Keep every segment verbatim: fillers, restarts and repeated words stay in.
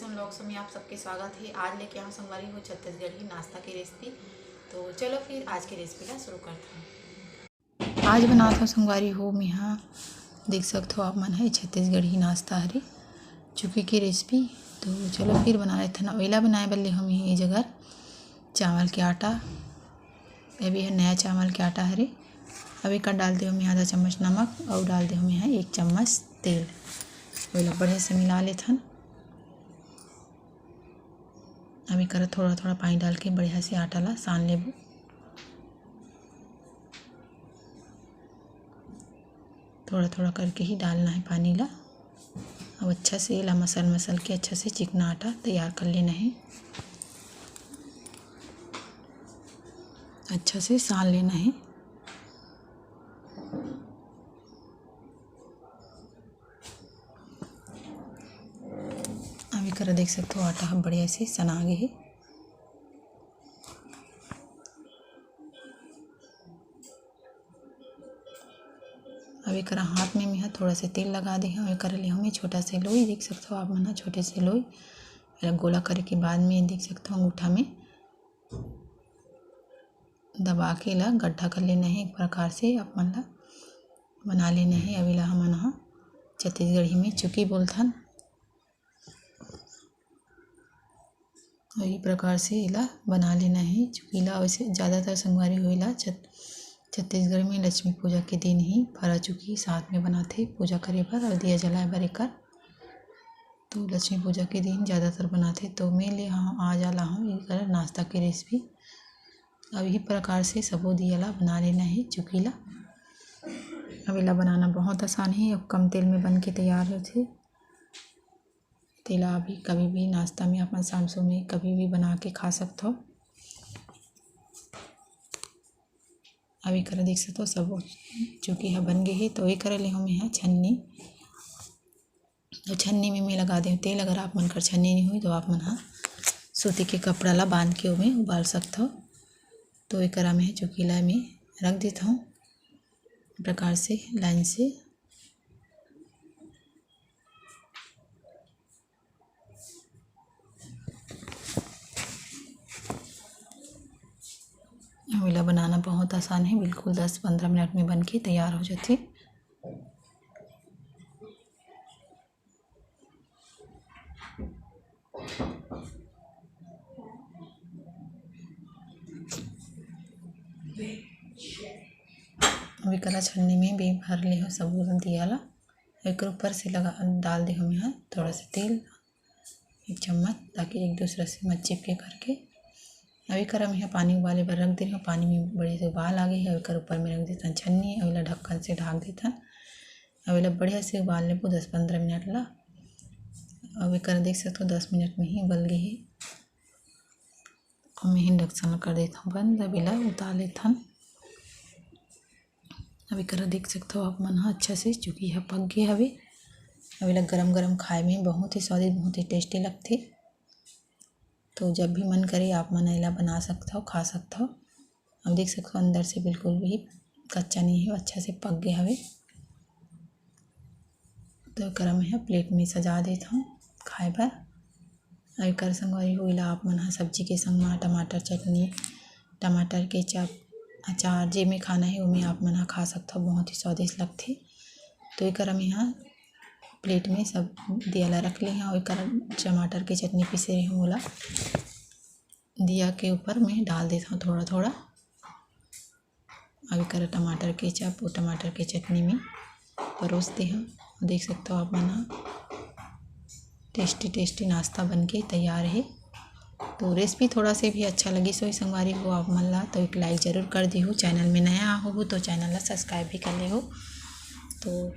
Vlogs में आप सबके स्वागत हे। आज लेके आए हों संगवारी हो छत्तीसगढ़ी नाश्ता के रेसिपी। तो चलो फिर आज के रेसिपी ला शुरू करत हन। आज बनात हों संगवारी हो मेहा, देख सकत हो आप मन, हे छत्तीसगढ़ी नाश्ता हरे चुकी के रेसिपी। तो चलो फिर बना लेथन। एला बनाए बर ले हों मेहा ए जगह चावल के आटा, अभी हे नया चावल के आटा हरे। अब एकर डाल दे हों मेहा आधा चम्मच नमक अउ डाल दे हों मेहा एक चम्मच तेल। एला बढ़िया से मिला लेथन। अब एकर थोड़ा थोड़ा पानी डाल के बढ़िया से आटा ला सान लेबो। थोड़ा थोड़ा करके ही डालना हे पानी ला। अब अच्छा से एला मसल मसल के अच्छा से चिकना आटा तैयार कर लेना हे, अच्छा से सान लेना हे। अब एकर देख सकत हो आटा ह बढ़िया से सना गे हे। अब एकर हाथ में मेहा थोड़ा से तेल लगा दे हव। एकर ले हों मेहा छोटा से लोई, देख सकत हो आप मन ह छोटे से लोई। एला गोला करे के बाद में देख सकत हो अंगूठा में दबा के एला गड्ढा कर लेना हे। एक प्रकार से आप मन ला बना लेना हे। अब एला हमन ह छत्तीसगढ़ी में चुकी बोलथन। वही प्रकार से एला बना लेना हे चुकी ला। वैसे ज़्यादातर संगवारी हो एला छत-, छत्तीसगढ़ में लक्ष्मी पूजा के दिन ही फरा चुकी साथ में बनाथे पूजा करे बर अउ दिया जलाए बर एकर। तो लक्ष्मी पूजा के दिन ज़्यादातर बनाथे। तो मैं ले हाँ आज आला हूँ एकर नाश्ता के रेसिपी। अब यही प्रकार से सबो दिया ला बना लेना हे चुकी ला। अब एला बनाना बहुत आसान हे अउ कम तेल में बन के तैयार होथे। तेला अभी कभी भी नाश्ता में अपन शाम सो में कभी भी बना के खा सकत हो। अब एकर देख सकत हो सब चुकी ह बन गे हे। तो एकर ले हों मेहा छन्नी, तो छन्नी में मैं लगा दे हव तेल। अगर आप मन कर छन्नी नहीं होही तो आप मन ह सूती के कपड़ा ला बांध के ओमे उबाल सकत हो। तो एकरा में चुकी ला मैं रख देत हव प्रकार से लाइन से। अब एला बनाना बहुत आसान हे, बिल्कुल दस पंद्रह मिनट में बन के तैयार हो जाथे। अब एकरा छन्नी में भी भर ले हव सबो दिया ला। एकर ऊपर से लगा, डाल दे हव मेहा थोड़ा सा तेल, एक चम्मच, ताकि एक दूसरा से मत चिपके करके। अब एकरा मेहा पानी उबाले बर रख दे हव। पानी में बड़े से उबाल आ गे हे। अब एकर ऊपर में रख देथन छन्नी, अब एला ढक्कन से ढाक देथन। अब एला बढ़िया से उबाल लेबो दस पंद्रह मिनट ला। अब एकर देख सकत हो दस मिनट में ही उबल गे हे। अब मैं induction ला कर देथव बंद। अब एला उतार लेथन। अब एकरा देख सकत हो आप मन ह, अच्छा से चुकी ह पक गे हवे। अब एला गरम गरम खाए में बहुत ही स्वादिष्ट, बहुत ही tasty लगथे। तो जब भी मन करे आप मन एला बना सकत हो, खा सकत हो। अब देख सकत हो अंदर से बिल्कुल भी कच्चा नहीं हे, अच्छा से पक गे हवे। तो एकरा मैं ह plate में सजा देत हव खाए बर। अउ एकर संगवारी हो एला आप मन ह सब्जी के संग म टमाटर चटनी, टमाटर ketchup, अचार, जेमे खाना हे ओमे आप मन ह खा सकत हो, बहुत ही स्वादिष्ट लगथे। तो एकरा मैं ह plate में सब दिया ला रख ले हव। एकर टमाटर के चटनी पीसे रहे हव ओला दिया के ऊपर में डाल देत हव थोड़ा थोड़ा। अब एकर टमाटर ketchup अउ टमाटर के चटनी में परोस दे हव। देख सकत हो आप मन ह tasty tasty नाश्ता बन के तैयार हे। तो recipe थोड़ा से भी अच्छा लगिस होही संगवारी हो आप मन ला, तो एक like जरूर कर देहू। Channel में नया होहू तो channel ला subscribe भी कर लेहू। तो,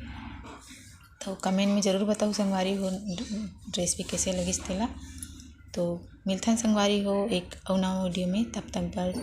तो comment में जरूर बताहू संगवारी हो recipe कैसे लगिस तेला। तो मिलथन संगवारी हो एक अउ नवा video में, तब तक बर